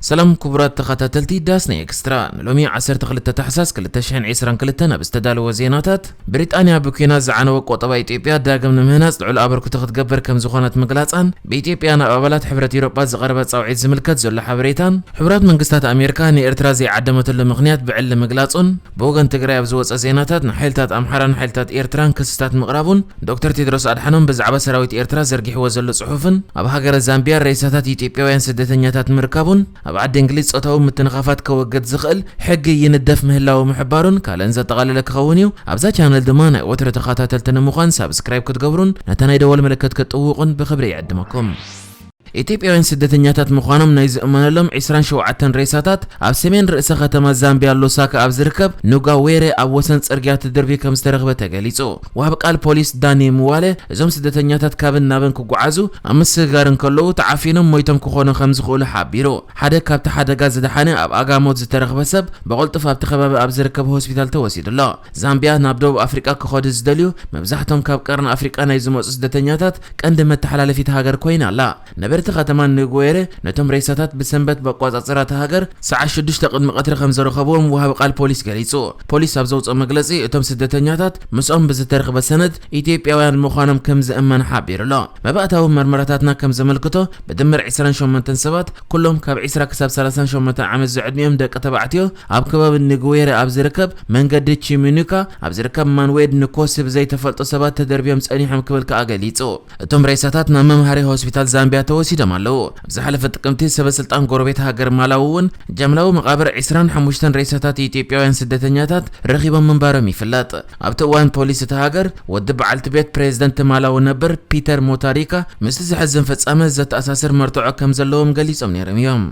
ሰላም ክቡራት ተኸታተልቲ ዳስና ኤክስትራ፣ ንሎሚ ዓሰርተ ክልተ ታሕሳስ ክልተ ሽሕን ዕስራን ክልተን ኣብ ዝተዳለወ ዜናታት፣ ብሪጣንያ ብኲናት ዝዓነወ ቆጠባ ኢትዮጵያ ዳግም ንምህናጽ ልዑል ኣበርክቶ ክትገብር ከም ዝኾነት ምግላጻን፣ ብኢትዮጵያ ናብ ኣባላት ሕብረት ኤውሮጳ ዝቐረበ ጻውዒት ዝምልከት ዘሎ ሓበሬታን፣ ሕቡራት መንግስታት ኣሜሪካ ንኤርትራ ዘይዓደመትሉ ምኽንያት ብዕሊ ምግላጹን፣ ብወገን ትግራይ ኣብ ዝወጸ ዜናታት ንሓይልታት ኣምሓራን ሓይልታት ኤርትራን ክስታት ምቕራቡን፣ ዶክተር ቴድሮስ ኣድሓኖም ብዛዕባ ሰራዊት ኤርትራ ዘርጊሕዎ ዘሎ ጽሑፍን፣ ኣብ ሃገረ ዛምቢያ ሬሳታት ኢትዮጵያውያን ስደተኛታት ምርካቡን፣ ኣብ ዓዲ እንግሊዝ ጾታዊ ምትንኻፋት ከወግድ ዝኽእል ሕጊ ይንደፍ ምህላዉ ምሕባሩን ካልእን ዘጠቓለለ ክኸውን እዩ። ኣብዛ ቻነል ድማ ናይ ወትሮ ተኸታተልቲ ንምዃን ሳብስክራይብ ክትገብሩን ነታ ናይ ደወል ምልክት ክትጥውቑን ብኽብሪ ይዕድመኩም። ኢትዮጵያውያን ስደተኛታት ምዃኖም ናይ ዝእመነሎም ዕስራን ሸውዓተን ሬሳታት ኣብ ሰሜን ርእሰ ከተማ ዛምቢያ ሉሳካ ኣብ ዝርከብ ኑጋዌረ ኣብ ወሰን ጽርግያ ተደርብዩ ከም ዝተረኽበ ተገሊጹ። ወሃቢ ቃል ፖሊስ ዳኒ ምዋለ፣ እዞም ስደተኛታት ካብን ናብን ክጓዓዙ ኣብ ምስግጋር እንከለዉ ተዓፊኖም ሞይቶም ክኾኑ ከም ዝኽእሉ ሓቢሩ። ሓደ ካብቲ ሓደጋ ዝደሓነ ኣብ ኣጋሞት ዝተረኽበ ሰብ ብቕልጡፍ ኣብቲ ከባቢ ኣብ ዝርከብ ሆስፒታል ተወሲዱ ኣሎ። ዛምቢያ ናብ ደቡብ ኣፍሪቃ ክኸዱ ዝደልዩ መብዛሕቶም ካብ ቀርኒ ኣፍሪቃ ናይ ዝመጹ ስደተኛታት ቀንዲ መተሓላለፊት ሃገር ኮይና ኣላ። ነበርቲ ከተማ ንጉዌረ ነቶም ሬሳታት ብሰንበት ብኣቋጻጽራ እታ ሃገር ሰዓት ሽዱሽተ ቅድሚ ቀትሪ ከም ዘረኸብዎም ወሃቢ ቃል ፖሊስ ገሊጹ። ፖሊስ ኣብ ዘውጽኦ መግለጺ፣ እቶም ስደተኛታት ምስኦም ብዝተረኽበ ሰነድ ኢትዮጵያውያን ምዃኖም ከም ዝእመን ሓቢሩ ኣሎ። መባእታዊ መርመራታትና ከም ዘመልክቶ፣ ብድምር ዕስራን ሸሞንተን ሰባት፣ ኩሎም ካብ ዕስራ ክሳብ ሰላሳን ሸሞንተን ዓመት ዝዕድሚኦም ደቂ ተባዕትዮ፣ ኣብ ከባቢ ንጉዌረ ኣብ ዝርከብ መንገዲ ቺሚኑካ ኣብ ዝርከብ ማንዌድ ንኮሲ ብዘይተፈልጡ ሰባት ተደርብዮም ጸኒሖም ክብል ከኣ ገሊጹ። እቶም ሬሳታት ናብ መምሃሪ ሆስፒታል ዛምቢያ ተወሲዶም ኣለዉ። ኣብ ዝሓለፈ ጥቅምቲ ሰበ ስልጣን ጎረቤት ሃገር ማላዊ እውን ጃምላዊ መቓብር ዕስራን ሓሙሽተን ሬሳታት ኢትዮጵያውያን ስደተኛታት ረኺቦም ምንባሮም ይፍለጥ። ኣብቲ እዋን ፖሊስ እታ ሃገር ወዲ በዓልቲ ቤት ፕሬዝደንት ማላዊ ነበር ፒተር ሞታሪካ ምስቲ ዘሕዝን ፍጻመ ዘተኣሳስር መርትዖ ከም ዘለዎም ገሊጾም ነይሮም እዮም።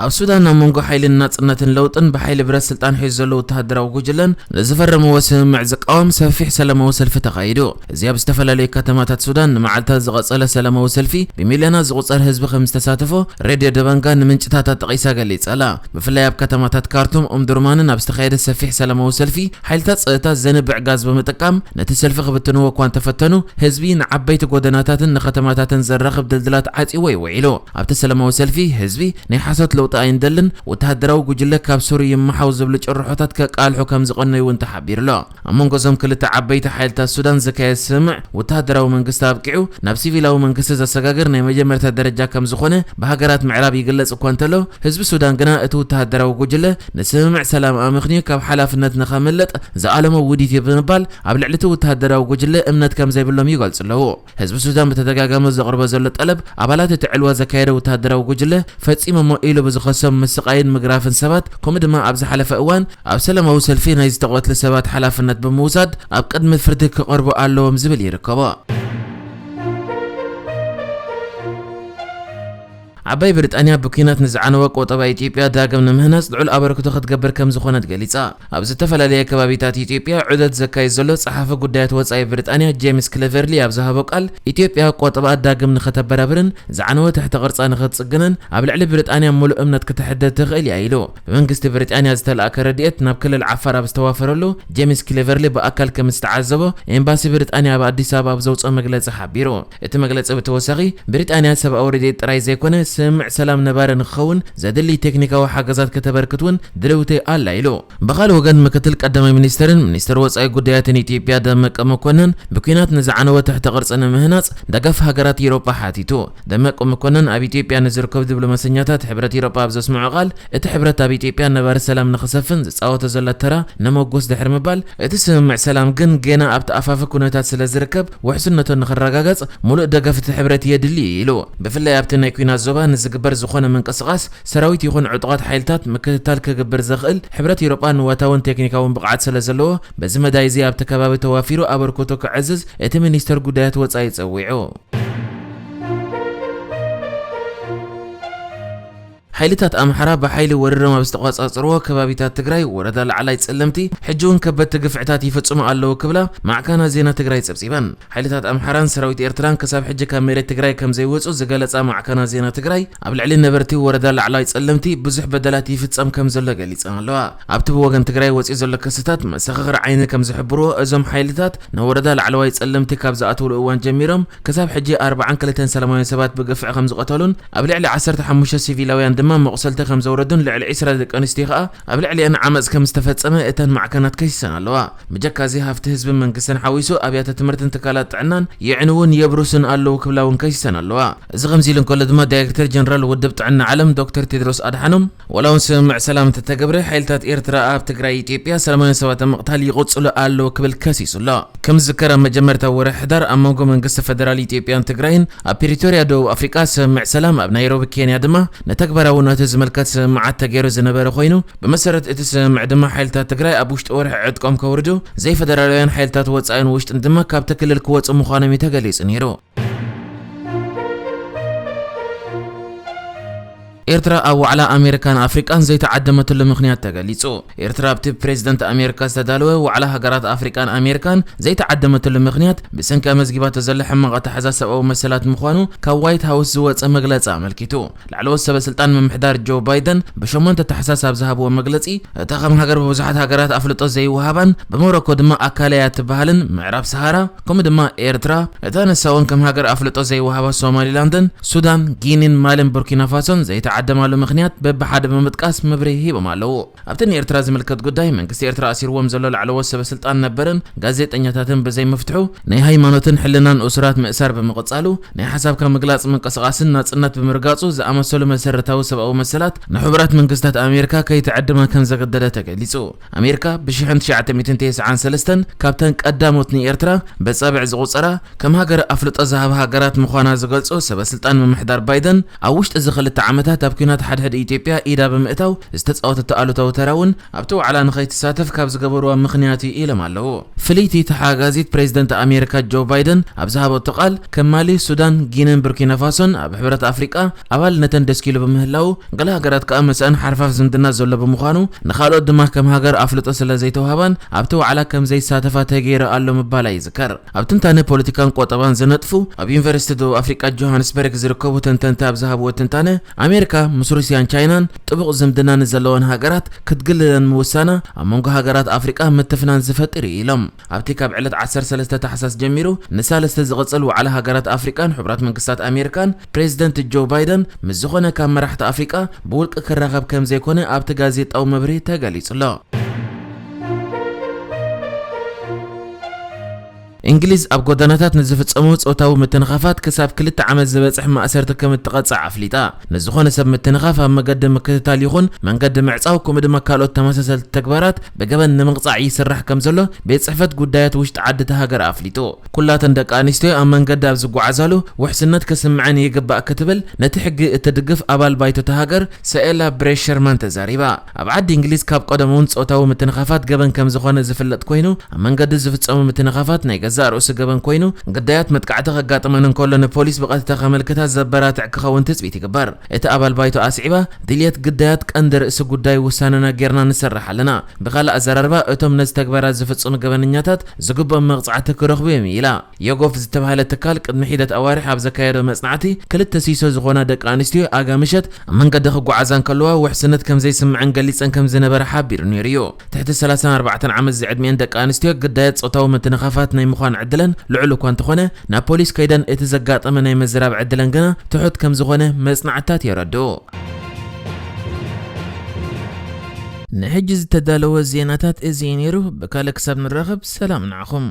ኣብ ሱዳን ኣብ መንጎ ሓይልን ናጽነትን ለውጥን ብሓይሊ ብረት ስልጣን ሒዙ ዘሎ ወተሃደራዊ ጉጅለን ንዝፈረምዎ ስምምዕ ዝቃወም ሰፊሕ ሰላማዊ ሰልፊ ተኻይዱ። እዚ ኣብ ዝተፈላለዩ ከተማታት ሱዳን ንመዓልታት ዝቐጸለ ሰላማዊ ሰልፊ ብሚልዮናት ዝቑጸር ህዝቢ ከም ዝተሳተፎ ሬድዮ ደበንጋ ንምንጭታታ ጠቒሳ ገሊጻ ኣላ። ብፍላይ ኣብ ከተማታት ካርቱም፣ ኡምዱርማንን ኣብ ዝተኻየደ ሰፊሕ ሰላማዊ ሰልፊ ሓይልታት ጸጥታ ዘንብዕ ጋዝ ብምጥቃም ነቲ ሰልፊ ክብትንዎ እኳ እንተፈተኑ፣ ህዝቢ ንዓበይቲ ጎደናታትን ንከተማታትን ዘራኽብ ድልድላት ዓጺዎ እዩ ውዒሉ። ኣብቲ ሰላማዊ ሰልፊ ህዝቢ ናይ ሓሶት ለውጢ ኣይንደልን፣ ወተሃደራዊ ጉጅለ ካብ ሱሩ ይመሓው ዝብሉ ጭርሖታት ከቃልሑ ከም ዝቐነዩ እውን ተሓቢሩ ኣሎ። ኣብ መንጎ እዞም ክልተ ዓበይቲ ሓይልታት ሱዳን ዝካየድ ስምምዕ ወተሃደራዊ መንግስቲ ኣብቂዑ ናብ ሲቪላዊ መንግስቲ ዘሰጋግር ናይ መጀመርታ ደረጃ ከም ዝኾነ ብሃገራት ምዕራብ ይግለጽ እኳ እንተሎ፣ ህዝቢ ሱዳን ግና እቲ ወተሃደራዊ ጉጅለ ንስምምዕ ሰላም ኣመኽንዩ ካብ ሓላፍነት ንኸምልጥ ዝኣለሞ ውዲት እዩ ብምባል ኣብ ልዕሊ እቲ ወተሃደራዊ ጉጅለ እምነት ከም ዘይብሎም ይገልጹ ኣለዉ። ህዝቢ ሱዳን ብተደጋጋሚ ዘቕርቦ ዘሎ ጠለብ ኣባላት እቲ ዕልዋ ዘካየደ ወተሃደራዊ ጉጅለ ፈጺሞሞ ኢሉ ብዝኸሶም ምስቓይን ምግራፍን ሰባት፣ ከምኡ ድማ ኣብ ዝሓለፈ እዋን ኣብ ሰላማዊ ሰልፊ ናይ ዝተቐትሉ ሰባት ሓላፍነት ብምውሳድ ኣብ ቅድሚ ፍርዲ ክቐርቡ ኣለዎም ዝብል ይርከቦ። ዓባይ ብሪጣንያ ብኲናት ንዝዓነወ ቆጠባ ኢትዮጵያ ዳግም ንምህናጽ ልዑል ኣበርክቶ ክትገብር ከም ዝኾነት ገሊጻ። ኣብ ዝተፈላለየ ከባቢታት ኢትዮጵያ ዑደት ዘካይድ ዘሎ ጸሓፊ ጉዳያት ወጻኢ ብሪጣንያ ጄምስ ክሌቨርሊ ኣብ ዝሃቦ ቃል፣ ኢትዮጵያ ቆጠባኣ ዳግም ንኸተበራብርን ዝዓነወ ትሕተ ቅርጻ ንኽትጽግንን ኣብ ልዕሊ ብሪጣንያ ምሉእ እምነት ክተሕድር ትኽእል እያ ኢሉ። ብመንግስቲ ብሪጣንያ ዝተላእከ ረድኤት ናብ ክልል ዓፋር ኣብ ዝተዋፈረሉ፣ ጄምስ ክሌቨርሊ ብኣካል ከም ዝተዓዘቦ ኤምባሲ ብሪጣንያ ኣብ ኣዲስ ኣበባ ኣብ ዘውጽኦ መግለጺ ሓቢሩ። እቲ መግለጺ ብተወሳኺ፣ ብሪጣንያ ሰብኣዊ ረድኤት ጥራይ ዘይኮነ፣ ስምምዕ ሰላም ነባሪ ንክኸውን ዘድሊ ቴክኒካዊ ሓገዛት ከተበርክት እውን ድልውቲ ኣላ ኢሉ። ብኻልእ ወገን፣ ምክትል ቀዳማይ ሚኒስትርን ሚኒስትር ወጻኢ ጉዳያትን ኢትዮጵያ ደመቀ መኮንን ብኲናት ንዝዓነወ ትሕተ ቅርጺ ንምህናጽ ደገፍ ሃገራት ኢሮጳ ሓቲቱ። ደመቀ መኮንን ኣብ ኢትዮጵያ ንዝርከቡ ዲፕሎማሰኛታት ሕብረት ኢሮጳ ኣብ ዘስምዖ ቃል፣ እቲ ሕብረት ኣብ ኢትዮጵያ ነባሪ ሰላም ንኽሰፍን ዝጻወቶ ዘሎ ተራ ነመጉስ ድሕሪ ምባል፣ እቲ ስምምዕ ሰላም ግን ገና ኣብቲ ኣፋፊ ኩነታት ስለ ዝርከብ፣ ውሕስነቱ ንኽረጋገጽ ምሉእ ደገፍ እቲ ሕብረት የድሊ ኢሉ። ብፍላይ ኣብቲ ናይ ኲናት ዞባ ንዝግበር ዝኾነ ምንቅስቓስ ሰራዊት ይኹን ዕጡቓት ሓይልታት ምክትታል ክገብር ዘኽእል ሕብረት ኢሮጳ ንዋታውን ቴክኒካውን ብቕዓት ስለ ዘለዎ፣ በዚ መዳይ እዚ ኣብቲ ከባቢ ተዋፊሩ ኣበርክቶ ከዕዝዝ እቲ ሚኒስተር ጉዳያት ወጻኢ ጸዊዑ። ሓይልታት ኣምሓራ ብሓይሊ ወሪሮም ኣብ ዝተቖጻጸርዎ ከባቢታት ትግራይ ወረዳ ላዕላይ ጸለምቲ ሕጂ እውን ከበድቲ ግፍዕታት ይፍጽሙ ኣለዉ ክብላ ማዕከናት ዜና ትግራይ ጸብጺበን። ሓይልታት ኣምሓራን ሰራዊት ኤርትራን ክሳብ ሕጂ ካብ መሬት ትግራይ ከም ዘይወጹ ዝገለጻ ማዕከናት ዜና ትግራይ፣ ኣብ ልዕሊ ነበርቲ ወረዳ ላዕላይ ጸለምቲ ብዙሕ በደላት ይፍጸም ከም ዘሎ ገሊጸን ኣለዋ። ኣብቲ ብወገን ትግራይ ወጺኡ ዘሎ ክስታት መሰኻኽር ዓይኒ ከም ዝሕብርዎ፣ እዞም ሓይልታት ንወረዳ ላዕለዋይ ጸለምቲ ካብ ዝኣትውሉ እዋን ጀሚሮም ክሳብ ሕጂ ኣርባዓን ክልተን ሰላማውያን ሰባት ብግፍዒ ከም ዝቐተሉን ኣብ ልዕሊ ዓሰርተ ሓሙሽተ ሲቪላውያን ድማ መቑሰልቲ ከም ዘውረዱን ልዕሊ ዒስራ ደቂ ኣንስትዮ ከኣ ኣብ ልዕሊአን ዓመጽ ከም ዝተፈጸመ እተን ማዕከናት ከሲሰን ኣለዋ። ብጀካ እዚ ሃፍቲ ህዝብን መንግስትን ሓዊሱ ኣብያተ ትምህርትን ትካላት ጥዕናን የዕንውን የብርሱን ኣለዉ ክብላ እውን ከሲሰን ኣለዋ። እዚ ከምዚ ኢሉ እንከሎ ድማ ዳይሬክተር ጀነራል ውድብ ጥዕና ዓለም ዶክተር ቴድሮስ ኣድሓኖም፣ ዋላ እውን ስምምዕ ሰላም እንተተገብረ ሓይልታት ኤርትራ ኣብ ትግራይ ኢትዮጵያ ሰላማውያን ሰባት ምቕታል ይቕጽሉ ኣለዉ ክብል ከሲሱ ኣሎ። ከም ዝዝከር ኣብ መጀመርታ ወርሒ ሕዳር ኣብ መንጎ መንግስቲ ፈደራል ኢትዮጵያን ትግራይን ኣብ ፕሪቶርያ ደቡብ ኣፍሪቃ ስምምዕ ሰላም ኣብ ናይሮቢ ኬንያ ድማ ንተግባራውነቱ ዝምልከት ስምምዓት ተገይሩ ዝነበረ ኮይኑ፣ ብመሰረት እቲ ስምምዕ ድማ ሓይልታት ትግራይ ኣብ ውሽጢ ወርሒ ዕጥቆም ከውርዱ፣ ዘይፈደራላውያን ሓይልታት ወጻኢን ውሽጥን ድማ ካብቲ ክልል ክወጹ ምዃኖም እዩ ተገሊጹ ነይሩ። ኤርትራ ኣብ ዋዕላ ኣሜሪካን ኣፍሪቃን ዘይተዓደመትሉ ምኽንያት ተገሊጹ። ኤርትራ ኣብቲ ፕሬዝደንት ኣሜሪካ ዝተዳለወ ዋዕላ ሃገራት ኣፍሪቃን ኣሜሪካን ዘይተዓደመትሉ ምኽንያት ብሰንኪ ኣመዝጊባቶ ዘላ ሕማቕ ኣተሓሕዛ ሰብኣዊ መሰላት ምዃኑ ካብ ዋይት ሃውስ ዝወጸ መግለጺ ኣመልኪቱ። ላዕለዎት ሰበ ስልጣን ምምሕዳር ጆ ባይደን ብሸሞንተ ታሕሳስ ኣብ ዝሃብዎ መግለጺ፣ እታ ከም ሃገር ብብዙሓት ሃገራት ኣፍልጦ ዘይወሃባን ብሞሮኮ ድማ ኣካል እያ ትበሃልን ምዕራብ ሰሃራ፣ ከምኡ ድማ ኤርትራ፣ እታ ንሳ እውን ከም ሃገር ኣፍልጦ ዘይወሃባ ሶማሊላንድን ሱዳን፣ ጊኒን ማልን ቡርኪና ፋሶን ዘይተዓደማሉ ምኽንያት በብሓደ ብምጥቃስ መብርሂ ሂቦም ኣለዉ። ኣብቲ ንኤርትራ ዝምልከት ጉዳይ መንግስቲ ኤርትራ ኣሲርዎም ዘሎ ላዕለዎት ሰበ ስልጣን ነበርን ጋዜጠኛታትን ብዘይምፍትሑ፣ ናይ ሃይማኖትን ሕልናን እሱራት ምእሳር ብምቕጻሉ፣ ናይ ሓሳብካ ምግላጽ ምንቅስቓስን ናጽነት ብምርጋጹ ዝኣመሰሉ መሰረታዊ ሰብኣዊ መሰላት ንሕቡራት መንግስታት ኣሜሪካ ከይትዕድማ ከም ዘገደደ ተገሊጹ። ኣሜሪካ ብሽሕን ትሽዓተ ሚእትን ተስዓን ሰለስተን ካብተን ቀዳሞት ንኤርትራ በጻብዕ ዝቑጸራ ከም ሃገር ኣፍልጦ ዝሃባ ሃገራት ምዃና ዝገልጹ ሰበ ስልጣን ምምሕዳር ባይደን፣ ኣብ ውሽጢ እዚ ክልተ ዓመታት ኣብ ኲናት ሓድሕድ ኢትዮጵያ ኢዳ ብምእታው ዝተጻወተቶ ኣሉታዊ ተራ እውን ኣብቲ ዋዕላ ንኸይትሳተፍ ካብ ዝገበርዋ ምኽንያት እዩ ኢሎም ኣለዉ። ፍልይቲ ተሓጋዚት ፕሬዝደንት ኣሜሪካ ጆ ባይደን ኣብ ዝሃበቶ ቃል፣ ከም ማሊ፣ ሱዳን፣ ጊንን ቡርኪና ፋሶን ኣብ ሕብረት ኣፍሪቃ ኣባልነተን ደስኪሉ ብምህላው፣ ገለ ሃገራት ከኣ ምስኣን ሓርፋፍ ዝምድና ዘሎ ብምዃኑ፣ ንኻልኦት ድማ ከም ሃገር ኣፍልጦ ስለ ዘይተዋህባን ኣብቲ ዋዕላ ከም ዘይሳተፋ ተገይሩ ኣሎ ምባላ ይዝከር። ኣብ ትንታነ ፖለቲካን ቆጠባን ዝነጥፉ ኣብ ዩኒቨርሲቲ ደቡብ ኣፍሪቃ ጆሃንስበርግ ዝርከቡ ተንተንቲ ኣብ ዝሃብዎ ትንታነ፣ ኣሜሪካ ምስ ሩስያን ቻይናን ጥቡቕ ዝምድና ንዘለወን ሃገራት ክትግልለን ምውሳና ኣብ መንጎ ሃገራት ኣፍሪቃ ምትፍናን ዝፈጥር እዩ ኢሎም። ኣብቲ ካብ ዕለት ዓሰርተ ሰለስተ ታሕሳስ ጀሚሩ ንሳልስቲ ዝቕጽል ዋዕላ ሃገራት ኣፍሪቃን ሕቡራት መንግስታት ኣሜሪካን ፕሬዚደንት ጆ ባይደን ምስ ዝኾነ ካብ መራሕቲ ኣፍሪቃ ብውልቂ ክራኸብ ከም ዘይኮነ ኣብቲ ጋዜጣዊ መብርሂ ተገሊጹ ኣሎ። እንግሊዝ ኣብ ጎደናታት ንዝፍጸሙ ጾታዊ ምትንኻፋት ክሳብ ክልተ ዓመት ዝበጽሕ ማእሰርቲ ከም እትቐጽዕ ኣፍሊጣ። ንዝኾነ ሰብ ምትንኻፍ ኣብ መገዲ ምክትታል ይኹን መንገዲ ምዕጻው፣ ከምኡ ድማ ካልኦት ተመሳሰልቲ ተግባራት ብገበን ንምቕጻዕ ይስራሕ ከም ዘሎ ቤት ጽሕፈት ጉዳያት ውሽጢ ዓዲ እታ ሃገር ኣፍሊጡ። ኩላተን ደቂ ኣንስትዮ ኣብ መንገዲ ኣብ ዝጓዓዛሉ ውሕስነት ክስምዐን ይግባእ ክትብል ነቲ ሕጊ እትድግፍ ኣባል ባይቶ እታ ሃገር ሰኤላ ብሬሽ ሸርማን ተዛሪባ። ኣብ ዓዲ እንግሊዝ ካብ ቀደም እውን ጾታዊ ምትንኻፋት ገበን ከም ዝኾነ ዝፍለጥ ኮይኑ፣ ኣብ መንገዲ ዝፍጸሙ ምትንኻፋት ናይ ገዛእ ርእሱ ገበን ኮይኑ፣ ግዳያት መጥቃዕቲ ከጋጥመን እንከሎ ንፖሊስ ብቐጥታ ከመልክታ ዘበራትዕ ክኸውን ትጽቢት ይግበር። እቲ ኣባል ባይቶ ኣስዒባ፣ ድልየት ግዳያት ቀንዲ ርእሲ ጉዳይ ውሳነና ጌርና ንሰርሕ ኣለና። ብኻልእ ኣዘራርባ፣ እቶም ነዚ ተግባራት ዝፍጽሙ ገበነኛታት ዝግብኦም መቕጻዕቲ ክረኽቡ እዮም ኢላ። ዮጎፍ ዝተባህለ ትካል ቅድሚ ሒደት ኣዋርሕ ኣብ ዘካየዶ መጽናዕቲ፣ ክልተ ሲሶ ዝኾና ደቂ ኣንስትዮ ኣጋ ምሸት ኣብ መንገዲ ክጓዓዛ እንከለዋ ውሕስነት ከም ዘይስምዐን ገሊጸን ከም ዝነበረ ሓቢሩ ነይሩ እዩ። ትሕቲ ሰላሳን ኣርባዕተን ዓመት ዝዕድሚአን ደቂ ኣንስትዮ ግዳያት ጾታዊ ምትንኻፋት ናይ ምዃን ዕድለን ልዑል እኳ እንተኾነ፣ ናብ ፖሊስ ከይደን እቲ ዘጋጠመ ናይ ምዝራብ ዕድለን ግና ትሑት ከም ዝኾነ መጽናዕትታት የረድኡ። ንሕጂ ዝተዳለወ ዜናታት እዚ እዩ ነይሩ። ብካልእ ክሳብ ንራኸብ ሰላም ንዓኹም።